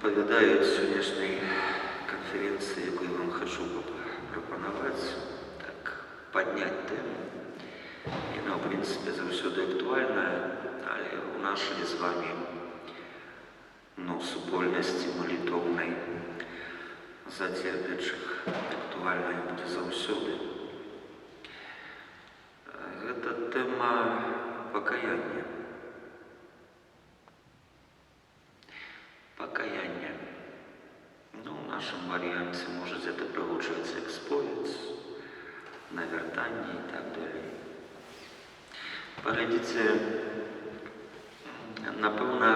Адпавядаюць сённяшняй канферэнцыі, якую я вам хачу прапанаваць, так, падняць тэму. Яна, ў прынцыпе, заўсёды актуальная, але ў нашай з вамі, ну, супольнасці малітоўнай за церпячых актуальная будзе заўсёды. Гэта тэма пакаяння. Пакаяння. Ну, у нашым варыянце можа гэта прагучаць як споведзь, навяртанне і так далей. Паглядзіце, напэўна,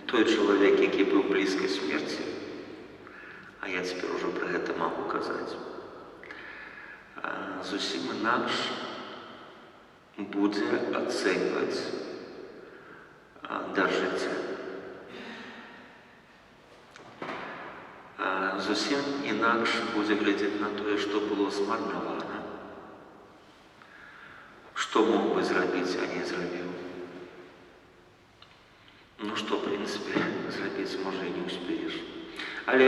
той чалавек, які быў блізка смерці, а я цяпер ужо пра гэта магу казаць, зусім інакш будзе ацэньваць дар жыцця. Зусім інакш будзе глядзець на тое, што было змарнавана, што мог бы зрабіць, а не зрабіў. Ну што, в прынцыпе, зрабіць можа і не ўспееш. Але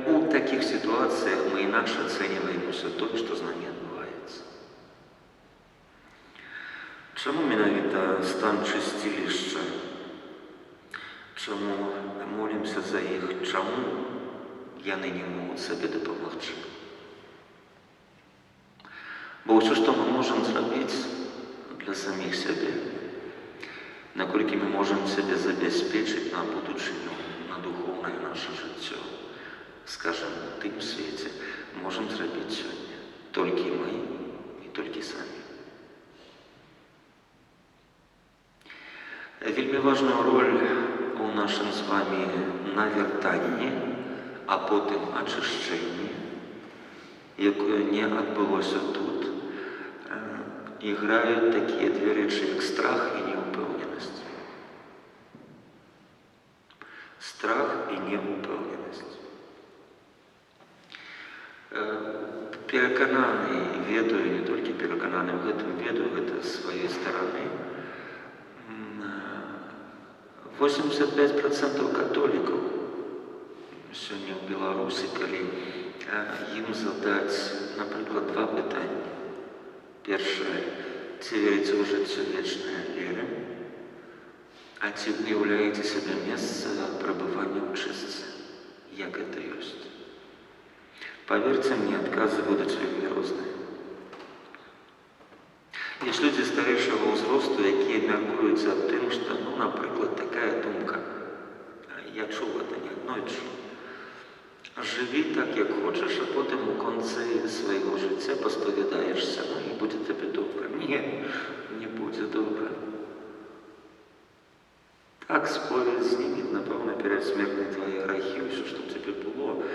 у такіх сітуацыях мы інакш ацэньваем усё тое, што з намі адбываецца. Чаму менавіта стан чысцілішча? Чаму молімся за іх? Чаму яны не могуць сабе дапамагчы? Бо ўсё, што мы можам зрабіць для саміх сябе, наколькі мы можам сябе забяспечыць на будучыню, на духоўнае наше жыццё, скажем, у тым свеце, можам зрабіць сёння толькі мы і толькі самі. Вельмі важную роль у нашым з вами навяртанні, а потым ачышчэнні, якое не адбылося тут, іграюць такія две рэчы, як страх і неўпэўненасць. Страх і неўпэўненасць. Перакананы, ведаю, не толькі перакананы ў гэтым, ведаю гэта з сваёй стараны, 85% католікаў сёння ў Беларусі, калі ім задаць, напрыклад, два пытанні. Першае, ці верыце ў жыццё вечнае? Верым. А ці уяўляеце сабе месца прабывання ў чыстцы? Як гэта ёсць? Паверце мне, адказы будуць вельмі розныя. Ёсць людзі старэйшага ўзросту, якія мяркуюць аб тым, што, ну, напрыклад, такая думка. Я чуў гэта неаднойчы. Жыві так, як хочаш, а потым у канцы свайго жыцця паспавядаешся, ну і будзе табе добра. Не, не будзе добра. Так, споведзь знімет, напэўна, перадсмертныя твае грахі, ўсё, што ў цябе было.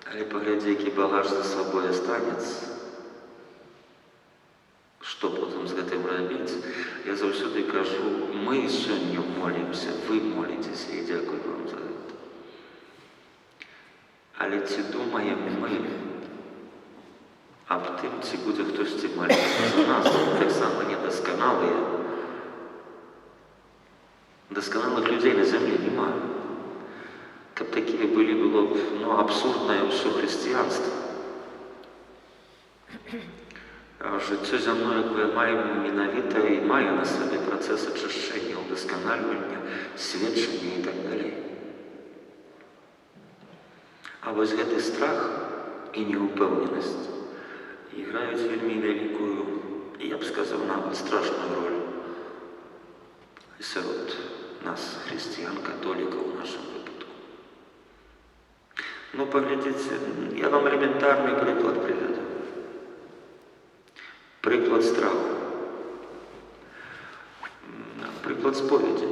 Але паглядзі, які багаж за сабой астанецца. Што потым з гэтым рабіць? Я заўсёды кажу, мы сёння молімся, вы моліцеся, і дзякую вам за гэта. Але ці думаем мы аб тым, ці будзе хтосьці маліцца за нас, мы таксама недасканалыя. Дасканалых людзей на зямлі няма. Каб такія былі, было б, ну, абсурднае ўсё хрысціянства. Жыццё зямное, якое маем, менавіта і мае на сабе працэс ачышчэння, удасканальвання, сведчання і так далей. А вось гэты страх і неўпэўненасць іграюць вельмі вялікую, я б сказаў, нават страшную роль сярод нас, хрысціян, католікаў у нашым выпадку. Ну, паглядзіце, я вам элементарны прыклад прывяду. Прыклад страху. Прыклад споведзі.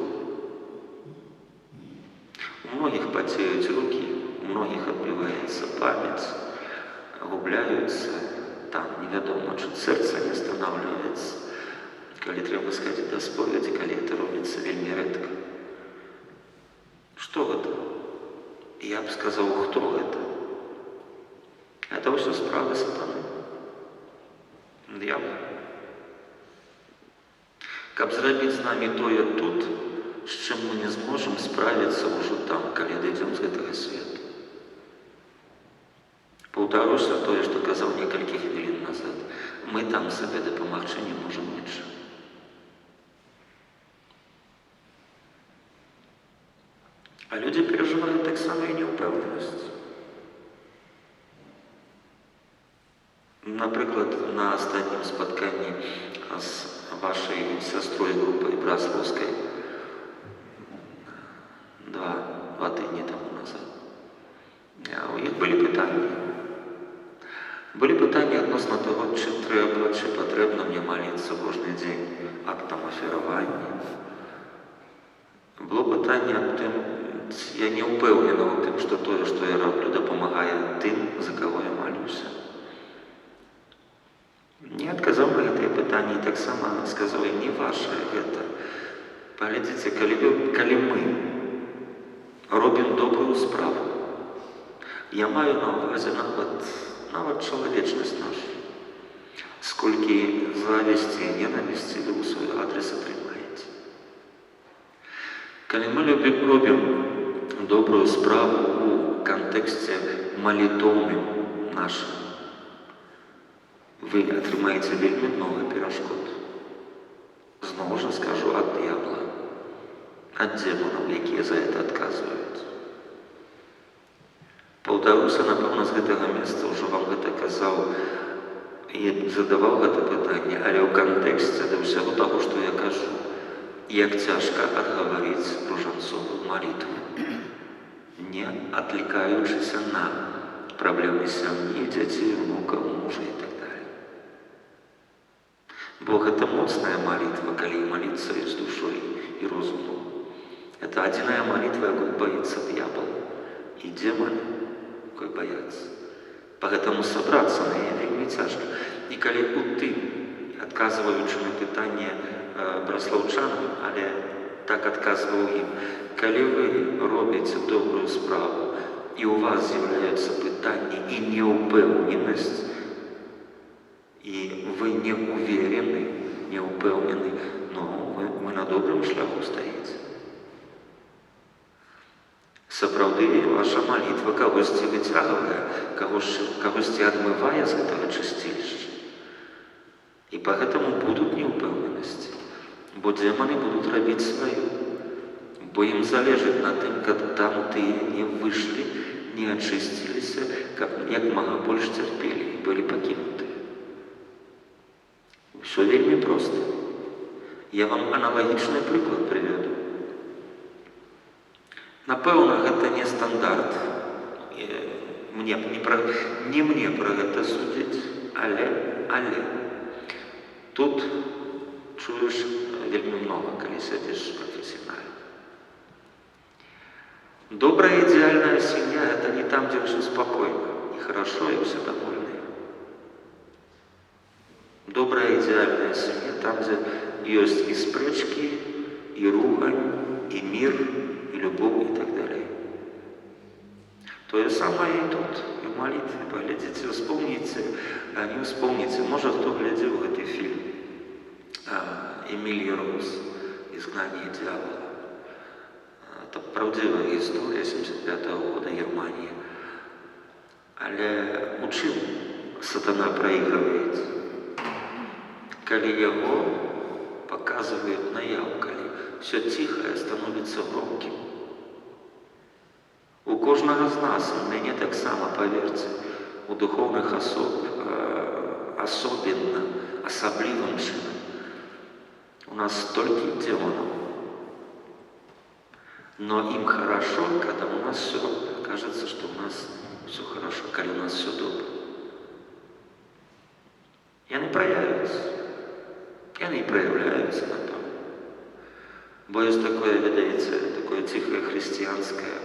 У многіх пацеюць рукі, у многіх адбіваецца памяць, губляюцца, там невядома, чуть сэрца не останавливается. Калі трэба схадзіць да споведзі, калі это робіцца вельмі рэдка. Што гэта? Я б сказаў, хто гэта? Это ўсё справы сатаны. Д'ябла. Каб зрабіць з намі тое тут, з чым мы не зможам справіцца ўжо там, калі адыдзём з гэтага свету. Паўтаруся тое, што казаў некалькі хвілін назад. Мы там сабе дапамагчы не можам нічым. А людзі перажываюць таксама і неўпэўненасць. Напрыклад, на астатнім спатканні з вашай сястрой групай браслаўскай два тыдні таму назад. У іх былі пытанні. Былі пытанні адносна таго, чы трэба, чы патрэбна мне маліцца кожны дзень актам ахвяравання. Было пытанне аб тым, я не ўпэўнена ў тым, што тое, што я раблю, дапамагае тым, за каго я малюся. Не адказаў на гэтае пытанне і таксама сказаў, не ваше гэта. Паглядзіце, калі мы робім добрую справу, я маю на ўвазе нават чалавечнасць нашу, сколькі завісці і ненавісці вы ў свой адрес атрымаеце. Калі мы робім добрую справу ў кантэксце малітоўным нашым, вы атрымаеце вельмі многа перашкод. Зноў жа скажу, ад д'ябла, ад демонаў, якія за это адказваюць. Паўтаруся, напэўна, з гэтага месца ўжо вам гэта казаў і задаваў гэта пытанне, але ў кантэксце да ўсяго таго, што я кажу, як цяжка адгаварыць ружанцовую малітву, не адвлекаючыся на праблемы сям'і, дзяцей, унукаў, мужа і так далее. Бо гэта моцная малітва, калі маліцца і з душой, і розумам. Это адзіная малітва, якой баіцца д'ябал і демоны, якой баяцца. Поэтому сабрацца на яе вельмі цяжка. І калі у тым, адказваючы на пытанне браслаўчанам, але так адказваў ім, калі вы робіце добрую справу і у вас з'яўляюцца пытанні і неўпэўненасць, і вы не уверены, не ўпэўнены, но вы на добрым шляху стаіце. Сапраўды, ваша малітва кагосьці выцягвае, кагосьці адмывае з гэтага чысцілішча. І поэтому будуць неўпэўненасці, бо демоны будуць рабіць сваё, бо ім залежыць на тым, каб там тыя не выйшлі, не ачысціліся, каб як мага больш цярпелі і былі пакінутыя. Усё вельмі проста. Я вам аналагічны прыклад прывяду. Напэўна, гэта не стандарт. Не мне пра гэта судзіць, але тут чуеш вельмі многа, калі сядзіш прафесіянальна. Добрая идеальная семья — это не там, где все спокойно, и хорошо, и все довольны. Добрая идеальная семья там, где есть и спрэчкі, и ругань, и мир, и любовь, и так далее. То же самое и тут, и в молитве. Поглядите, вспомните, а не вспомните, может, кто глядел этот фильм Эмили Роуз «Изгнание дьявола». Это правдивая история 75-го года Германии. Але у чым сатана проигрывает? Калі яго показывают наяў, калі все тихое становится громким. У кожнага з нас, у мяне таксама, паверце, у духоўных асоб асобенно, асаблівым чынам. У нас столько демонов. Но им хорошо, когда у нас все, кажется, что у нас все хорошо, когда у нас все добро. Яны проявятся. Яны и проявляются на том. Бо есть такое, ведаеце, такое тихое христианское.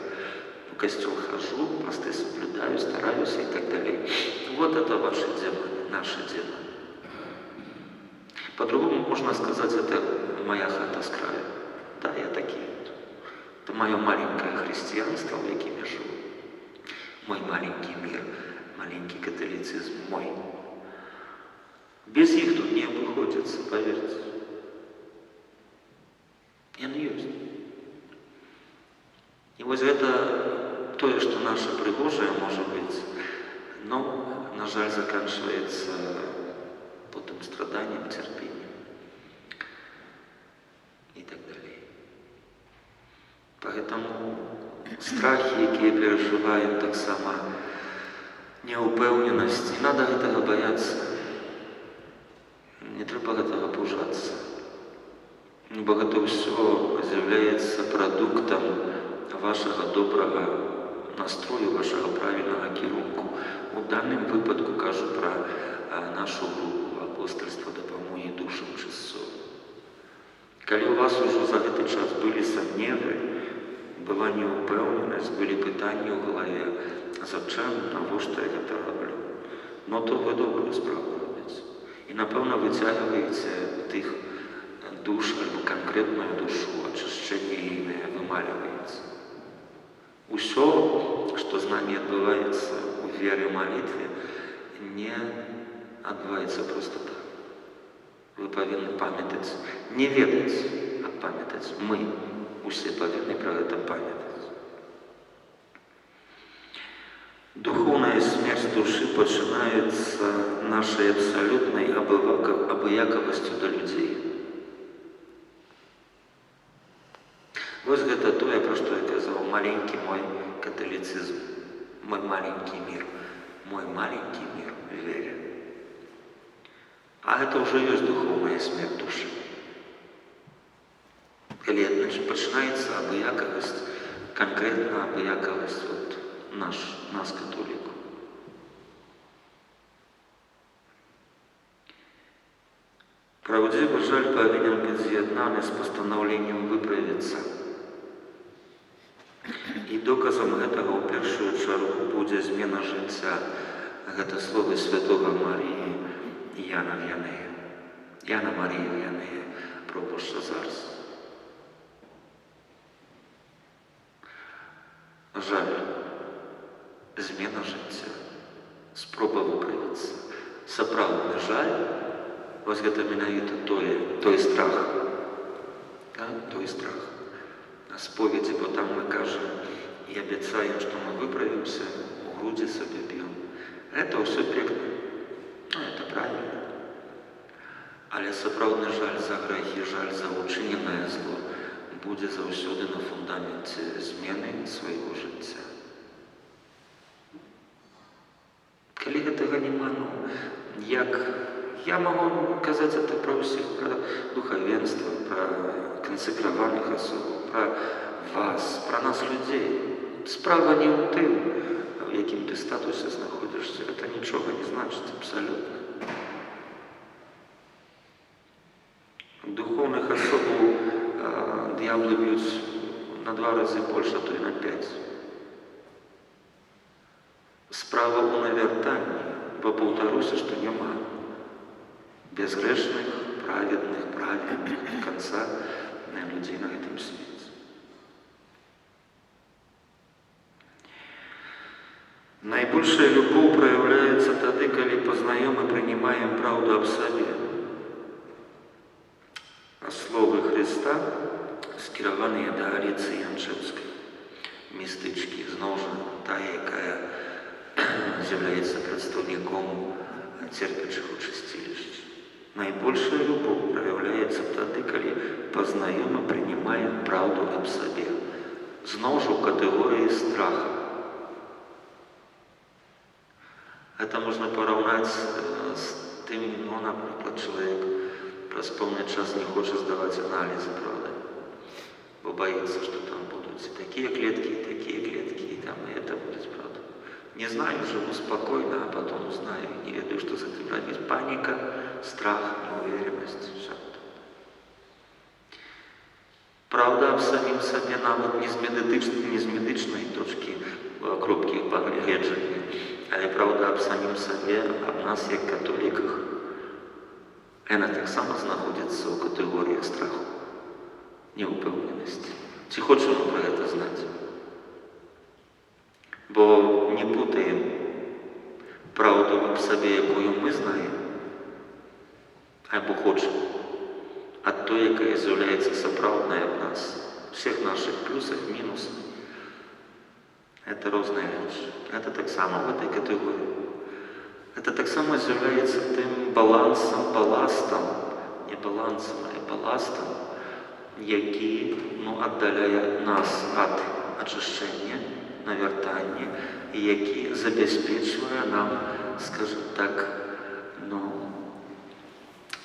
В костел хожу, посты соблюдаю, стараюсь и так далее. Вот это ваши демоны, наши демоны. По-другому можно сказать, это моя хата с краю. Да, я такие вот. Это мое маленькое христианство, в яким я живу. Мой маленький мир, маленький католицизм мой. Без их тут не обходится, поверьте. Яны ёсць. І вось гэта тое, што наша прыгожае можа быць, но, на жаль, заканчваецца потым страданнем, цярпеннем і так далей. Поэтому страхі, якія перажываем, таксама неўпэўненасць, не надо гэтага баяцца. Не трэба гэтага пужацца. Бо гэта ўсё з'яўляецца прадуктам вашага добрага настрою, вашага правільнага кірунку. У данным выпадку кажу пра нашу групу апостальства дапамогі душам чысцоў. Калі у вас ужо за гэты час былі сомневы, была неўпэўненасць, былі пытанні ў галаве, зачем, навошта я гэта раблю, но то вы добрую справу робіце. І, напэўна, выцягваеце тых душ альбо канкрэтную душу, ачышчэнне ейнае вымальваеце. Усё, што з намі адбываецца ў веры, малітве, не адбываецца проста так. Вы павінны памятаць, не ведаць, а памятаць. Мы усе павінны пра гэта памятаць. Духоўная смерць душы пачынаецца нашай абсалютнай абыякавасцю да людзей. Вось гэта тое, пра што я казаў, маленькі мой каталіцызм, мой маленькі мир, мой маленькі мир в вере. А гэта ўжо ёсць духоўная смерць душы. Калі пачынаецца абыякавасць, канкрэтна абыякавасць от нас, католікаў. Праўдзівы жаль павінен быць з'яднаны з пастанаўленнем выправіцца. І доказам гэтага ў першую чаргу будзе змена жыцця. Гэта словы святога Марыі Яна Віянея. Яна Марія Віянея, пробашча зараз. Жаль, змена жыцця, спроба выправіцца. Сапраўдны жаль, вось гэта менавіта той страх. Да? Той страх. На споведзі, бо там мы кажам і абяцаем, што мы выправімся, у грудзі сабе б'ём. Гэта ўсё пекна. Ну, это правильно. Але сапраўдны жаль за грахі, жаль за учыненае зло будзе заўсёды на фундаменце змены свайго жыцця. Калі гэтага няма, ну, як я магу казаць это пра ўсіх, пра духавенства, пра кансекраваных асобаў, пра вас, пра нас, людзей. Справа не ў тым, у якім ты статусе знаходзішся, это нічога не значыць абсалютна. Духоўных асобаў д'яблы б'юць на 2 разы больш, а то і на 5. Справа ў навяртанні, бо паўтаруся, што няма безгрэшных, праведных, праведных до конца людзей на гэтым свеце. Найбольшая любоў праяўляецца тады, калі пазнаём і прынімаем праўду аб сабе. А словы Хрыста скіраваныя да Аліцыі Янчэўскай, містычкі, зноў жа тая, якая з'яўляецца прадстаўніком церпячых у чысцілішчы. Найбольшая любоў праяўляецца тады, калі пазнаём і прынімаем праўду аб сабе. Зноў жа ў катэгорыі страха. Гэта можна параўнаць з тым, напрыклад, чалавек праз пэўны час не хоча здаваць аналізы, праўда? Бо баіцца, што там будуць і такія клеткі, і такія клеткі, і там і это будуць, праўда. Не знаю, живу спокойно, а потом узнаю, не ведаю, что с этим рабіць. Паника, страх, неуверенность, всё это. Праўда аб самім сабе нават не з медычнай точкі, кропкі пагледжання, але праўда аб самім сабе, аб нас як католіках, яна таксама знаходзіцца ў катэгорыях страху, неўпэўненасці. Ці хочам мы пра гэта знаць? Бо не путаем праўду аб сабе, якую мы знаем, альбо хочам, ад той, якая з'яўляецца сапраўднай аб нас, усіх нашых плюсах, мінусах. Это розныя рэчы. Гэта таксама в этой катэгорыі. Это таксама з'яўляецца тым балансам, баластам, не балансам, але баластам, які, ну, аддаляе нас ад ачышчэння, навяртання, і які забяспечвае нам, скажем так, ну,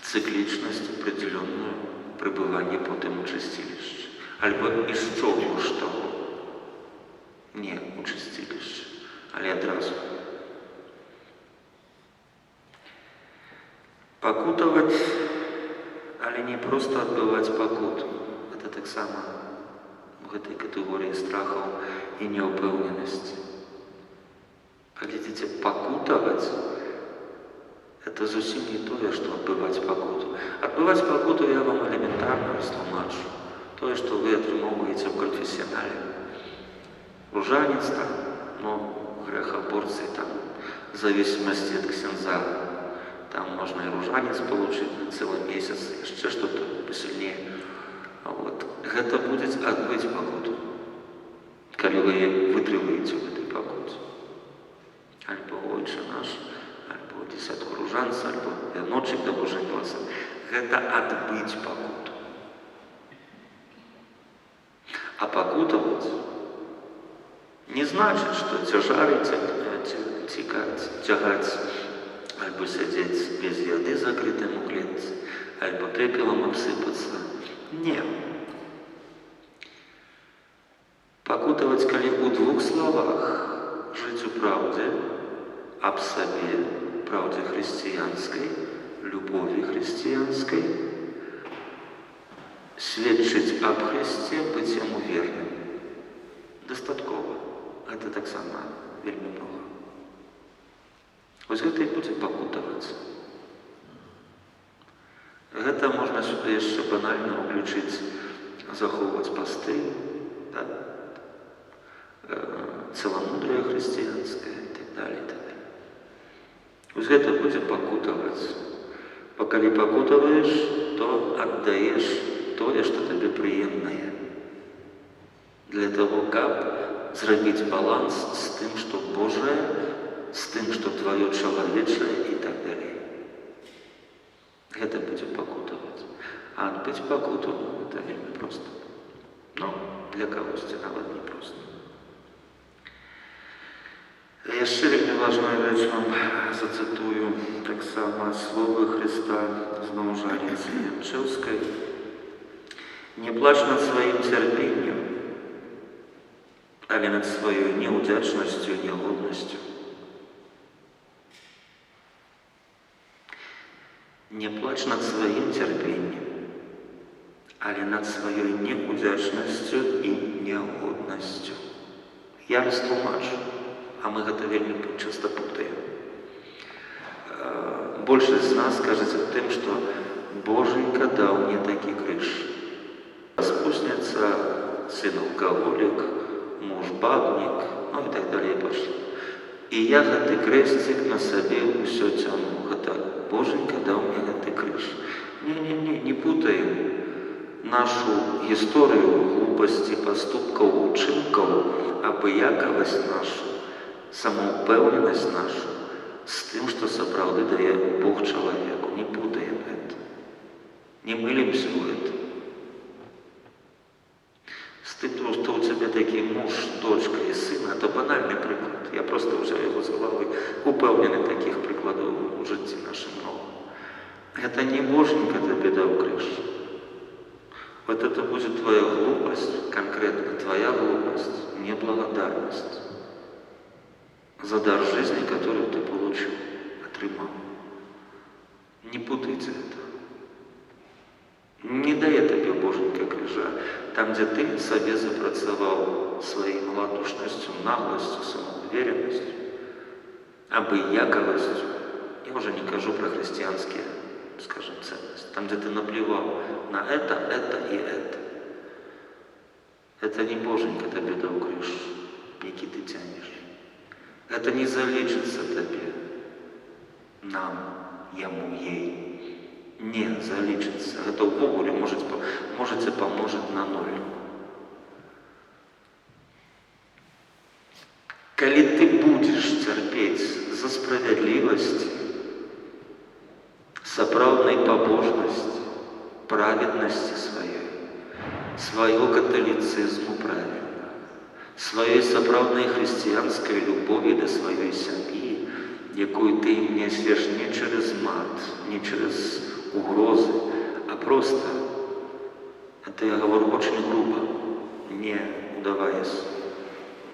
цыклічнасць определенную пребывання потым у чысцілішчы. Альбо і з чого ж таго? Не у чысцілішчы, але адразу. Пакутаваць, але не проста адбываць пакуту. Гэта таксама в гэтай катэгорыі страхаў і неўпэўненасці. Паглядзіце, пакутаваць это зусім не тое, што адбываць пакуту. Адбываць пакуту я вам элементарна растлумачу. Тое, што вы атрымоўваеце ў канфесіянале. Ружанец там, ну, грэхаборцы там, в зависимости от ксяндза. Там можно и ружанец получить на целый месяц, еще что-то посильнее. Вот. Гэта будет адбыць пакуту, калі вы вытрываеце ў гэтай пакуце. Альбо Ойча наш, альбо десятку ружанца, альбо вяночек да Божай ласы. Гэта адбыць пакуту. А пакутаваць не значыць, што цяжары цягаць, альбо сядзець без яды закрытым у клетцы, альбо пепелам абсыпацца. Не. Пакутаваць, калі ў двух словах жыць у праўдзе аб сабе, праўдзе хрысціянскай, любові хрысціянскай, сведчыць аб Хрысце, быць яму верным. Дастаткова. Гэта таксама вельмі многа. Вось гэта і будзе пакутаваць. Гэта можна сюды яшчэ банальна ўключыць, захоўваць пасты, да? Целамудрие хрысціянскае і так далее, і так далее. Вось гэта будзе пакутаваць. Бо калі пакутаваеш, то аддаеш тое, што табе прыемнае. Для таго, каб зрабіць баланс з тым, што Божае, з тым, што тваё чалавечае і так далей. Гэта будзе пакутаваць. А адбыць пакуту это вельмі проста. Ну, для кагосьці нават не проста. Яшчэ вельмі важную рэч вам зацытую таксама словы Хрыста зноў жа Аліцы Янчэўскай. Не плач над сваім цярпеннем, але над сваёй неўдзячнасцю, нягоднасцю. Не плач над сваім цярпеннем, але над сваёй неўдзячнасцю і нягоднасцю. Я растлумачу, а мы гэта вельмі часта путаем. Большасць з нас кажацца тым, што Боженька даў мне такі крыж. Распусніца, сын алкаголік, муж бабнік, ну і так далее пошло. І я гэты крэсцік на сабе ўсё цяну. Гэта Боженька даў мне гэты крыж. Не-не-не, не путаем нашу гісторыю глупасці, паступкаў, учынкаў, абыякавасць нашу, самаўпэўненасць нашу з тым, што сапраўды дае Бог чалавеку. Не путаем гэта. Не мылімся ў гэта. З тым, што ў цябе такі муж, дочка і сын, это банальны прыклад. Я просто ўзяў яго з галавы. Упэўнены, такіх прыкладаў у жыцці нашым много. Гэта не Боженька табе даў крыж. Вот это будет твоя глупость, конкретно твоя глупость, неблагодарность за дар жизни, который ты получил, атрымаў. Не путайте это. Не дае табе Боженька крыжа. Там, дзе ты сабе запрацаваў сваёй малодушнасцю, нагласцю, самоуверенностью, абыякавасцю. Я уже не кажу про христианские, скажем, ценности. Там, где ты наплевал на это, это и это. Это не Боженька табе даў крыж, які ты цянеш. Это не залічыцца табе, нам, яму, ей. Не залічыцца. Гэта ўвогуле можаце памножыць на ноль. Калі ты будзеш цярпець за справядлівасць, сапраўднай пабожнасці, праведнасці сваёй, свайго каталіцызму правільна, сваёй сапраўднай хрысціянскай любові да сваёй сям'і, якую ты ім нясеш не через мат, не через угрозы, а просто, это я говорю очень грубо, не удаваясь,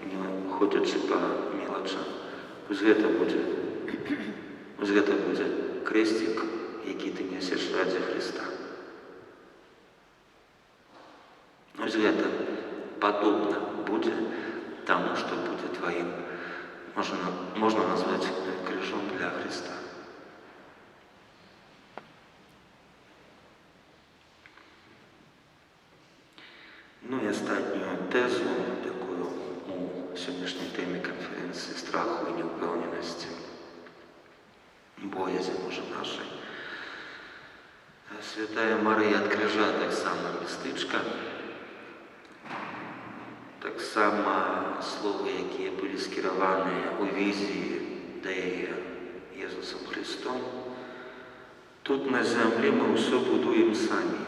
не ходячи по мелочам. Вось гэта будзе крестик, які ты несеш ради Христа. Вось гэта падобна будзе таму, што будзе тваім, можна назваць крыжом для Христа. Ну і астатнюю тэзу, такую у сённяшняй тэме канферэнцыі страху і неўпэўненасці, боязі, можа, нашай. Святая Марыя ад крыжа таксама містычка, таксама словы, якія былі скіраваныя ў візіі да яе Езусам Христом. Тут на зямлі мы ўсё будуем самі.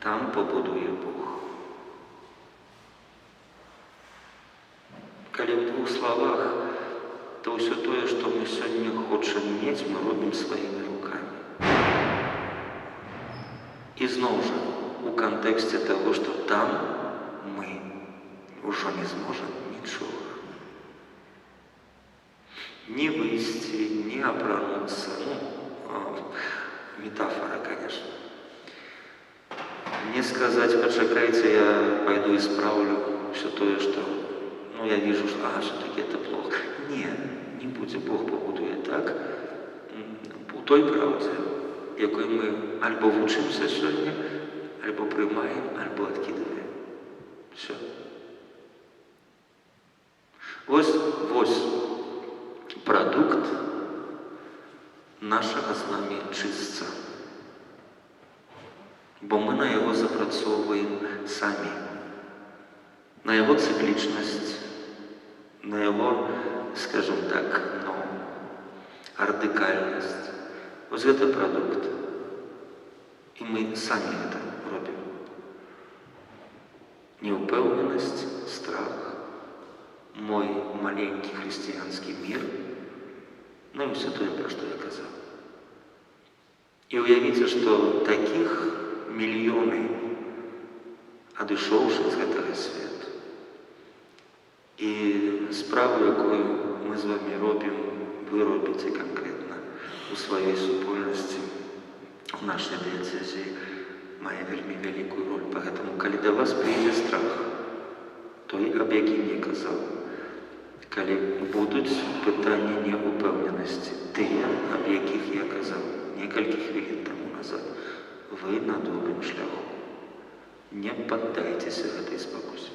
Там пабудуе Бог. Калі ў двух словах, то ўсё тое, што мы сёння хочам мець, мы робім сваімі рукамі. І зноў жа, у кантэксце таго, што там мы ўжо не зможам нічога. Не выйсці, не апрануцца. Метафора, конечно. Не сказать, пачакайце, я пойду и исправлю все то, что, я вижу, что, все-таки это плохо. Не, не будзе, Бог пабудуе так, у той праўдзе, якой мы альбо вучымся сёння, альбо прымаем, альбо адкідваем. Всё. Вось прадукт нашага з вамі чыстца. Бо мы на яго запрацоўваем самі. На яго цыклічнасць, на яго, скажем так, радыкальнасць. Вось гэта прадукт. І мы самі гэта робім. Неўпэўненасць, страх, мой маленькі хрысціянскі мір, і ўсё тое, пра што я казаў. І уявіце, што такіх мільёны, адышоўшы з гэтага свету. І справу, якую мы з вами робім, вы робіце канкрэтна у сваёй супольнасці, у нашай дыяцэзіі, мае вельмі вялікую роль. Поэтому, калі да вас прыйдзе страх, той, аб якім я казаў, калі будуць пытанні неўпэўненасці, тыя, аб якіх я казаў некалькі хвілін таму назад, вы на добрым шляху. Не паддайцеся гэтай спакусе.